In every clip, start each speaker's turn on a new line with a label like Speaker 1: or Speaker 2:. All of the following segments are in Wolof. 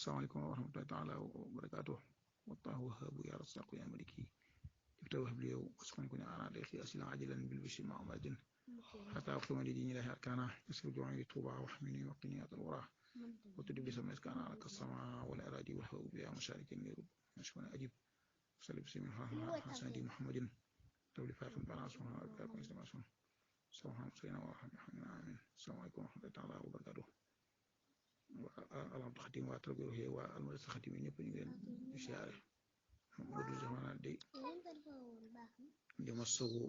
Speaker 1: السلام عليكم ورحمة الله تعالى وبركاته. والله وهاب يا رزاق يا ملكي جبت وهب لي واسكن كوني أنا عليك أسئلة عاجلا بالبشر مع أمد حتى أقسم لديني لها أركانا يسر جوعي طوبى وحميني وقني الورى وتدب لسما إسكان على السماء والأراضي والهواء بها مشارك النيرب مشكون أجيب صلي بسم الله حسن دي محمد تولي فاتن بنا سبحانه وتعالى سبحانه سبحانه سيدنا ورحمة آمين. السلام عليكم ورحمة الله تعالى وبركاته. Alhamdulillah xatim waa tarbiya yi waa almadresa xatim yi ñëpp ñu ngi leen siyaare Modou Zamana di masawu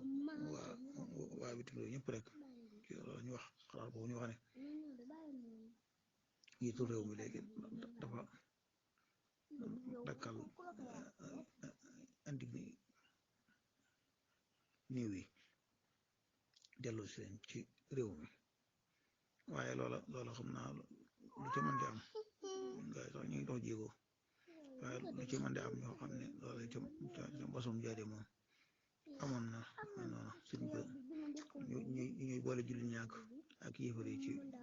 Speaker 1: waa bitim réew ñëpp rek ci loolu ñu wax xalaat boobu ñu wax ne njiitu réew mi léegi dafa dakkal andi néew yi delloo si leen ci réew mi waaye loola xam naa lu ci mën di am nga sax ñu ngi dox jéego waaye lu ci mën di am ñoo xam ne loolu ca mbasum jaade moom amoon na noonu suñ ko ñuy boole julli ñàkk ak yëfar yi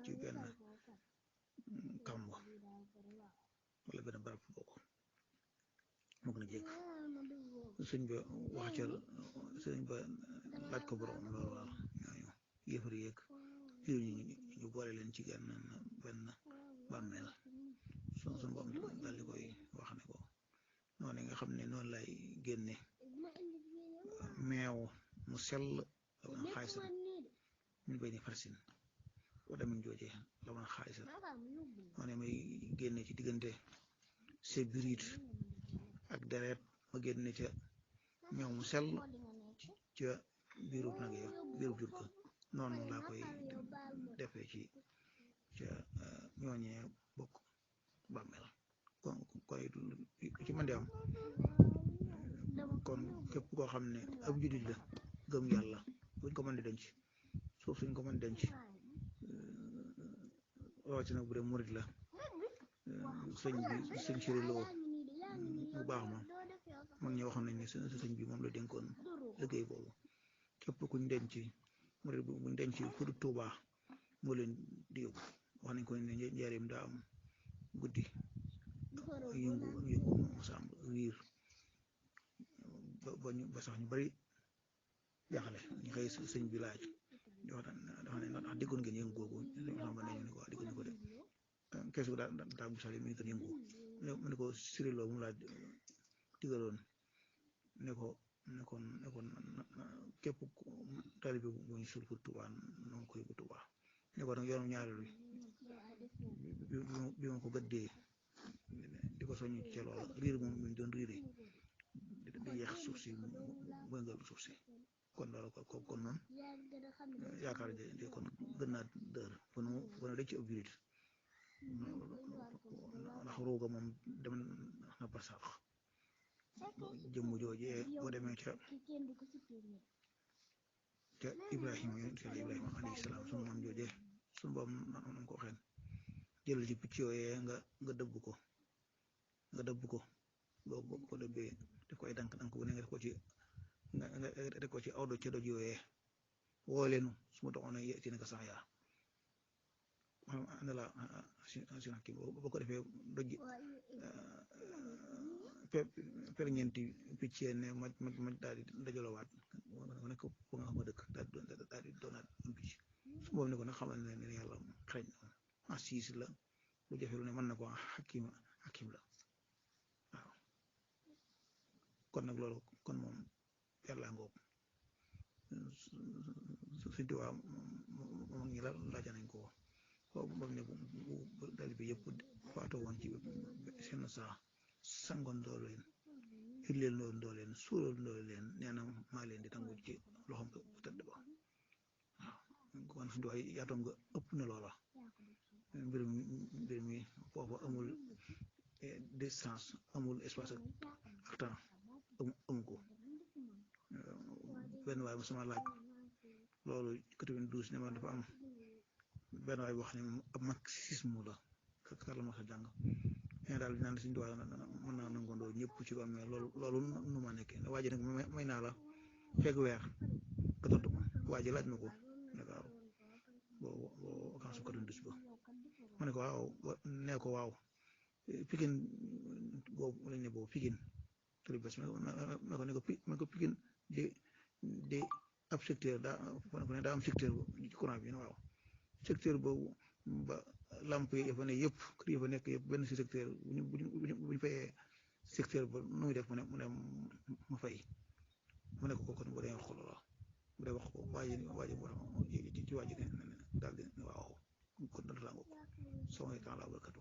Speaker 1: ci benn kàmb wala benn barab bokk moog na jekk sëñ ba wax ca sëñ ba laaj ko borom loolu waaw ñooñu yëfar yi yëg ñu boole leen ci benn bàmmeel sun boom daal di koy wax ne ko noonu nga xam ne noonu lay génne meew mu sell la woon xaalisam min bay ni farsin wala min joojee la woon xaalisam noonu may génne ci diggante sébirit ak deret ma génne ca meew mu sell ca biirub nag ya biirub jur ko noonu laa koy defee ci ca ñooñee bokk bàmmeel kon ci mën di am kon képp koo xam ne ab jullit la gëm yàlla buñ ko mën di denc suuf suñ ko mën denc rawatina bu dee murit la sëñ siriloo bu baax ma mag ñi waxoon nañ ne sëñ bi moom la dénkoon liggéey boobu képp kuñ denc murit buñ denc fu du Tuubaa moo leen di yóbbu wax nañ ko ne njaareem daa am guddi yëngu mosam riir ba sax ñu bari jaaxle ñu xëy sëñ bi laaj dafa ne ndax déggoon ngeen yëngu googu samba nañu ne ko wax déggoon ko de kees gu daa bu sali mi ngi doon yëngu mu ne ko siriloo mu laa digaloon ne ko képp taalibe bu ñu suul pour Tuubaa noonu ko yóbbu Tuubaa ne ko nag yoonu ñaareel bi ma ko gëddee di ko soññ ci loola riir moom mi doon riire di yeex suuf si bëngal suuf si kon loolu kon noonu yaakaar de kon gën naa dër fu nu dëcc ab jurit ndax ruuga moom dem na barsaax jëmm joojee boo demee ca Ibrahima yonent Yàlla Ibrahima alayhi salaam sunu maam joojee sunu boom nam ko waxeen jël ci picc yooyee nga dëbb ko boo ko dëbbee def ko ay dank bu ne nga def ko ci aw doj ca doj yooyee woo leenu su ma taxoon yeti naka sax yaa andala asina kii boo ko defee doj ferñeenti picc ne maj daal di dajalowaat ne ko fu nga xam dëkk daal di doonaat am picc su boobu ne ko nag xamal ne yàlla xereñ na siis la lu jafe lu ne mën na ko xakim la waaw kon nag loolu kon moom yàlla ngoog suñ tuwaa moom ñi la laaja nañ ko bam ne bu dal bi yëpp faatoo woon ci seen saa sangoon doo leen xirleel doo leen suulool doo leen nee na maa leen di tangu ci loxoom ko tëdd ba waaw kon suñ tuwaa yaatoom nga ëpp na loola mbir mi foofu amul distance amul espace ak temps amu ko benn waay sama laaj loolu 92 ne ma dafa am benn waay wax ne ab marxisme la kar la ma sa jàng mais daal dinaan suñu tubaab mën naa nangondoo ñëpp ci ba mais loolu nu ma nekkee waa ji nag may naa la fekk weer nga tontu ko waa ji laaj na ko ne ko waaw boo kan su 92 ba ma ne ko waaw nee ko waaw Pikin boobu lañ ne boobu Pikin turi bés ma ko Pikin di ab secteur daa am secteur ci courant bi waaw secteur boobu ba lamp yi fa ne yëpp kër yi fa nekk yëpp benn si secteur bu ñu fayee secteur ba nu muy def mu ne ma fay mu ne ko kon bu dee xool waaw bu dee wax ko waa ji ci waa ji ne daal di waaw kon dana tàngoor soo ngay temps la barkatu